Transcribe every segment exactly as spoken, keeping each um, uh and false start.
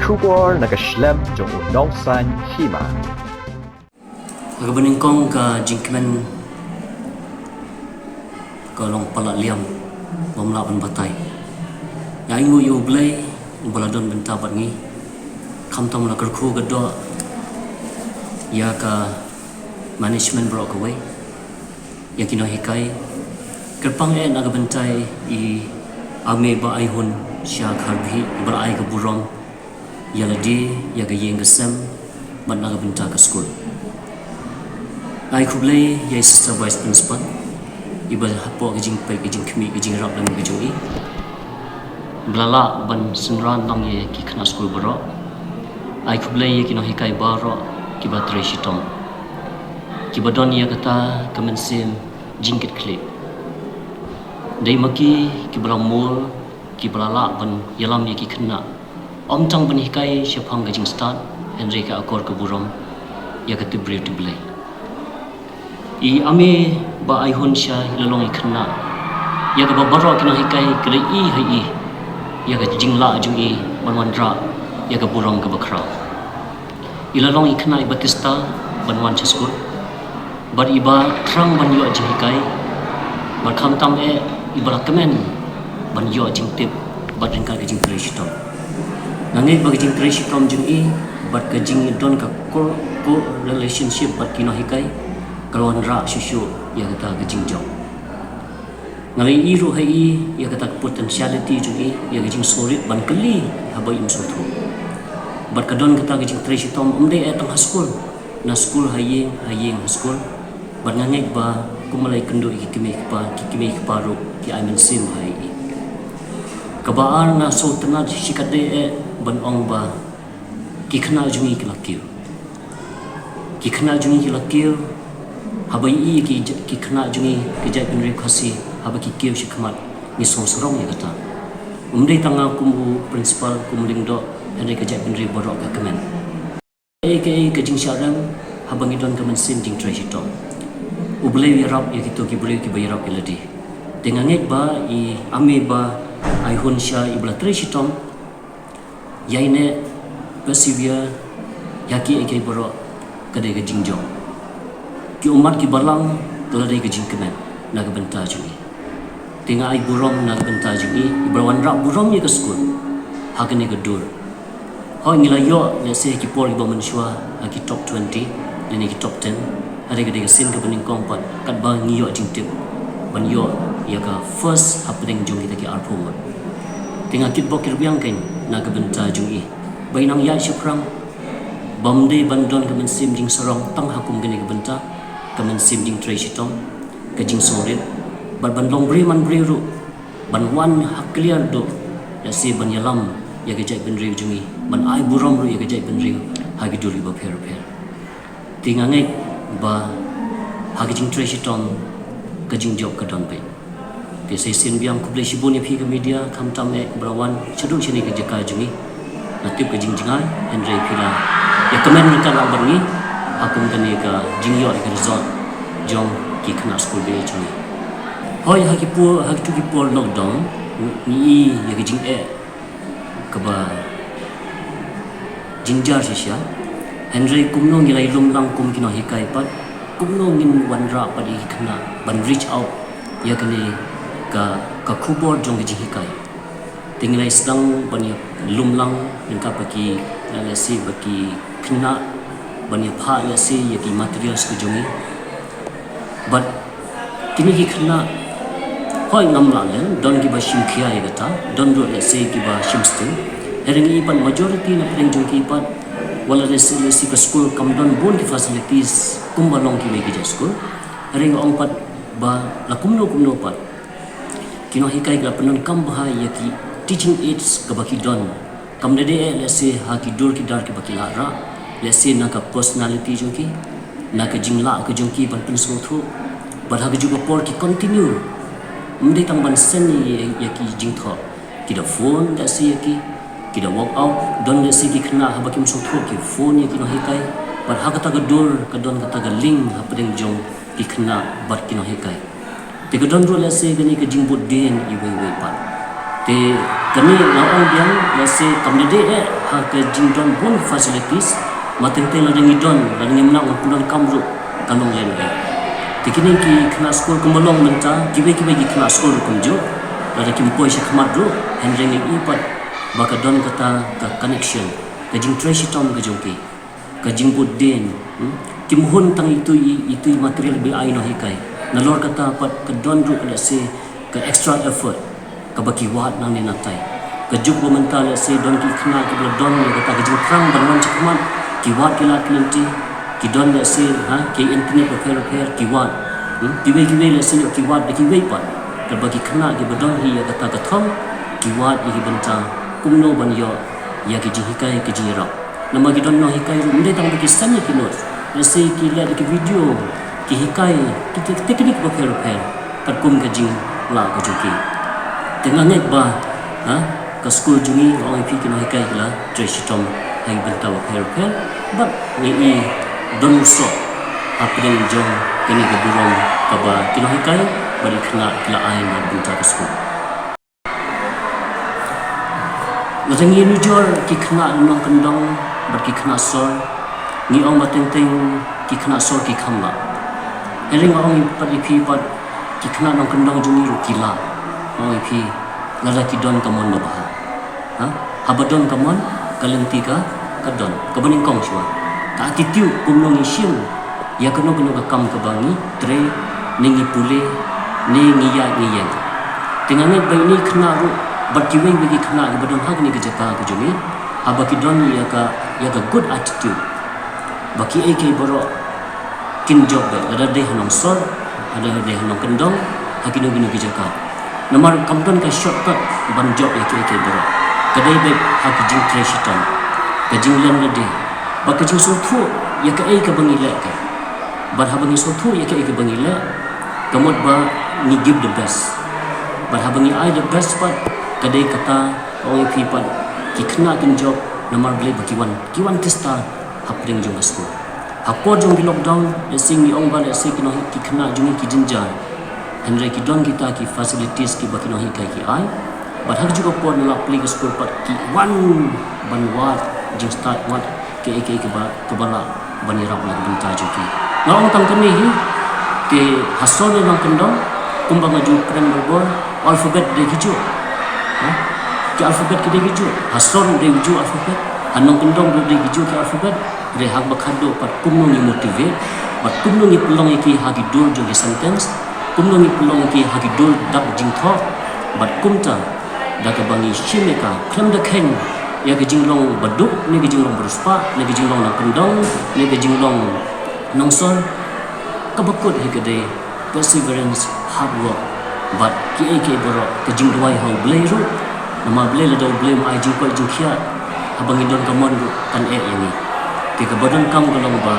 Khubor na ka shlem jong u nongsan hima. Ka banyngkong ka jingkmen ka long palat liam bym lah ban batai. Nga ainguh ïa U Blei uba la don bynta bad ngi. Khamtam la kyrkhu ka doh ïa ka management baroh kawei, ïa ki nonghikai. Kyrpang eh na ka bynta i Ame Bah Aihun Sha Kharbhi, ba la ai ka burom ïa lade, ïa ka ïing ka sem bad na ka bynta ka skul. Ai khublei ïa i Sister Vice Principal iba hapoh ka jingpeit, ka jingkhmih, ka jingïarap lem ka jong i, ba la lah ban synran lang ïa ki khynnah skul baroh. Ai khublei ïa ki nonghikai baroh kiba trei shitom, kiba don ïa kata ka mynsiem jingkitkhlieh. Dei ma ki kiba la mul, kiba la lah ban ïalam ïa ki khynnah, ym tang ban hikai shaphang ka jingstad, hynrei ka akor ka burom ïa ka tipbriew tipblei. I Ame Bah Aihun Sha i la long i khynnah ïa kaba baroh ki nonghikai ki la ïohi ha i ïa ka jinglah jong i ban wanrah ïa ka burom kaba khraw. I la long i khynnah i Baptist ban wan sha skul, bad iba thrang ban ïoh jinghikai, bad khamtam eh iba la kmen ban ïoh jingtip bad ryngkat ka jingtrei shitom. Nga ngeit ba ka jingtrei shitom jong i bad ka jingdon ka close relationship bad ki nonghikai ka la wanrah shuh shuh ïa kata ka jingjop. Nga la ïohi ruh ha i ïa kata ka potentiality jong i, ïa ka jingsngewrit ban kylli haba im sngewthuh. Bad ka don kata ka jingtrei shitom, ym dei eh tang ha skul, na skul ha ïing, ha ïing ha skul. Bad nga ngeit ba kumba la ïakynduh ïa ki kmie ki kpa, ki kmie ki kpa ruh ki ai mynsiem ha i. Kaba ar, nga sngewtynnad shikatdei eh ban ong ba ki khynnah jong i ki la kiew. Ki khynnah jong i ki la kiew. Haba i ïohi ki, ki khynnah jong i ka jaitbynriew Khasi, haba ki kiew shakhmat, ngi sngewsarong ïa kata. Ym dei tang nga kum u principal, kum u lyngdoh, hynrei ka jaitbynriew baroh ka kmen. Kaei kaei ka jingshah rem, haba ngi don ka mynsiem jingtrei shitom, U Blei u ïarap ïa kito ki briew kiba ïarap ïa lade. Te nga ngeit ba i Ame Bah Aihun Sha iba la trei shitom, ïa i ne persevere ïa kiei kiei baroh ka dei ka jingjop. Ki ummat ki balang ka la dei ka jingkmen na ka bynta jong i. Te nga ai burom na ka bynta jong i, iba la wanrah burom ïa ka skul ha kane ka dur. Hooid, ngi la ïoh, let's say, ki por kiba mynshuwa ha ki top twenty lane ki top ten. Hynrei ka dei ka sien kaba nyngkong pat katba ngi ïoh jingtip ban ïoh ïa ka first hapdeng jong kita ki arphew ngut. Te nga kitbok kitrwiang kein na ka bynta jong i ba i nang ïaid shaphrang, bym dei ban don ka mynsiem jingsarong tang ha kum kane ka bynta, ka mynsiem jingtrei shitom, ka jingsngewrit, bad ban long briew man briew ruh, ban wan ha kliar duh, let's say, ban ïalam ïa ka jaitbynriew jong i, ban ai burom ruh ïa ka jaitbynriew ha ki dur kiba pher pher. Te nga ngeit ba ha ka jingtrei shitom ka jingjop ka don beit. Te sa shisien biang, khublei shibun ïa phi ka media, khamtam eh ba la wan shaduh shane ka jaka jong i. Nga tip ka jingjngai, hynrei phi la ïa kmen ryngkat lang bad ngi ha kum kane ka jingïoh ïa ka result jong ki khynnah skul ba ïeit jong ngi. Hooid, ha ki por, ha kitu ki por lockdown, ngi i ïa ka jingeh kaba jingjia shisha. Hynrei kumno ngi la ïalum lang kum ki nonghikai pat, kumno ngin wanrah pat ïa ki khynnah ban reach out ïa kane ka, ka khubor jong ka jinghikai. Te ngi la ïa sdang ban ïalum lang ryngkat bad ki, let's say, bad ki khynnah ban ïa phah, let's say, ïa ki materials ka jong ngi. Bad kine ki khynnah, hooid, ngam lah leh, don kiba shim khia ïa kata, don ruh, let's say, kiba shim sting. Hynrei ngi i pat majority na pdeng jong ki pat, wat la, let's say, let's say, ka skul kam don bun ki facilities kumba long kiwei ki jait skul. Hynrei nga ong pat ba la kumno kumno pat, ki nonghikai ki la pyndonkam bha ïa ki teaching aids kaba ki don. Kam da dei eh, let's say, ha ki dur ki dar kiba ki la rah, let's say, na ka personality jong ki, na ka jinglah ka jong ki ban pynsngewthuh, bad ha kajuh ka por ki continue. Ym dei tang ban send ïa, ïa ki jingthoh, ki da phone, let's say, ïa ki, ki da walk out. Don, let's say, ki khynnah haba kim sngewthuh ki phone ïa ki nonghikai. Bad ha kata ka dur ka don kata ka link hapdeng jong ki khynnah bad ki nonghikai. Te ka don ruh, let's say, kane ka jingbud dien iwei iwei pat. Te kane nga ong biang, lehse kam da dei eh ha ka jingdon bun facilities, ma teng teng lada ngi don, lada ngim nang pyndonkam ruh ka long lehnoh eh. Te kine ki khynnah skul kumba long mynta, kiwei kiwei ki khynnah skul ruh kumjuh, lada kim poi sha khmat ruh, hynrei ngi i pat ba ka don kata ka connection, ka jingtrei shitom ka jong ki, ka jingbud dien, hmm? Kim hun tang itu i, itu i material ba ai nonghikai. Nalor kata pat ka don ruh lehse ka extra effort kaba ki wad nangne nangtai. Ka juk ba mynta lehse don ki khynnah kiba la don ïa kata ka jingthrang ban wan shakhmat, ki wad ki lad ki lynti, ki don lehse, ha, ki internet bapher bapher, ki wad. Hmm? Kiwei kiwei lehse ïoh ki wad da kiwei pat. Kaba ki khynnah kiba don hi ïa kata ka thong, ki wad ïa ki bynta kumno ban ïoh ïa ki jinghikai ki jingïarap. Namar ki don nonghikai ruh ym dei tang ba ki send ïa ki note, lehse ki leh da ki video, ki hikai ki te-, technique bapher bapher katkum ka jinglah ka jong ki. Te nga ngeit ba, ha, ka skul jong ngi, nga ong ïa phi, ki nonghikai ki la trei shitom ha ki bynta bapher bapher, bad ngi i don u soh hapdeng jong kane ka burom kaba ki nonghikai bad ki khynnah ki la ai na ka bynta ka skul. Lada ngi nujor ki khynnah nongkyndong bad ki khynnah sor, ngi ong ba teng teng ki khynnah sor ki kham lah. Hynrei nga ong pat ïa phi pat, ki khynnah nongkyndong jong ngi ruh ki lah. Nga ong ïa phi, lada ki don ka mon babha. Ha? Haba don ka mon, ka lynti ka, ka don. Kaba nyngkong shuwa, ka attitude kumno ngi shim ïa kano kano ka kam kaba ngi trei, ne ngi pule, ne ngi ïaid ngi ïeng. Te nga ngeit ba ine i khynnah ruh bad kiwei kiwei ki khynnah kiba don ha kane ka jaka ka jong ngi, haba ki don ïa ka, ïa ka good attitude, ba kiei kiei baroh kin jop beit, lada dei ha nongsor, lada dei ha nongkyndong, ha kino kino ki jaka. Namar kam don ka shortcut ban jop ïa kiei kiei baroh. Ka dei beit ha ka jingtrei shitom, ka jinglen lade, bad ka jingsngewthuh ïa kaei kaba ngi leh ka. Bad haba ngi sngewthuh ïa kaei kaba ngi leh, ka mut ba ngi give the best. Bad haba ngi ai the best pat, ka dei kata, ong ïa phi pat, ki khynnah kin jop, namar balei ba ki wan, ki wan tista hapdeng jong ka skul. Ha por jong ki lockdown, lehse ngi ong ba lehse ki nonghi-, ki khynnah jong ngi ki jynjar. Hynrei ki don kita ki facilities kiba ki nonghikai ki ai. Bad ha kajuh ka por na la plie ka skul pat ki wan ban wad jingstad, wad kiei kiei kiba, kiba lah ban ïarap na ka bynta jong ki. Nga ong tang kane hi, te ha sor ne nongkyndong, kumba nga ju kren barabor, alphabet dei kijuh. Ha? Ki alphabet ki dei kijuh. Ha sor dei kijuh alphabet. Ha nongkyndong dei kijuh ki alphabet. Hynrei ha kaba khatduh pat kumno ngi motivate, bad kumno ngi pynlong ïa ki ha ki dur jong ki sentence, kumno ngi pynlong ïa ki ha ki dur dap jingthoh, bad kumta da kaba ngi shim ïa ka khlem da kheiñ ïa ka jinglong baduk, ne ka jinglong bariewspah, ne ka jinglong nongkyndong, ne ka jinglong nongsor, kaba kut hi ka dei perseverance, hard work, bad kiei kiei baroh, ka jingduwai ha U Blei ruh. Namar balei lada U Blei um ai jingkoit jingkhiah, haba ngi don ka mon ruh kan eh ïa ngi. Te kaba donkam ka long ba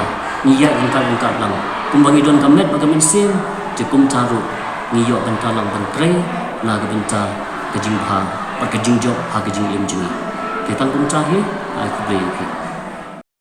ngi ïaid ryngkat ryngkat lang. Kumba ngi don ka met bad ka mynsiem, te kumta ruh ngi ïoh bynta lang ban trei na ka bynta ka jingbha bad ka jingjop ha ka jingim jong ngi. Te tang kumta hi, ai khublei ïa phi.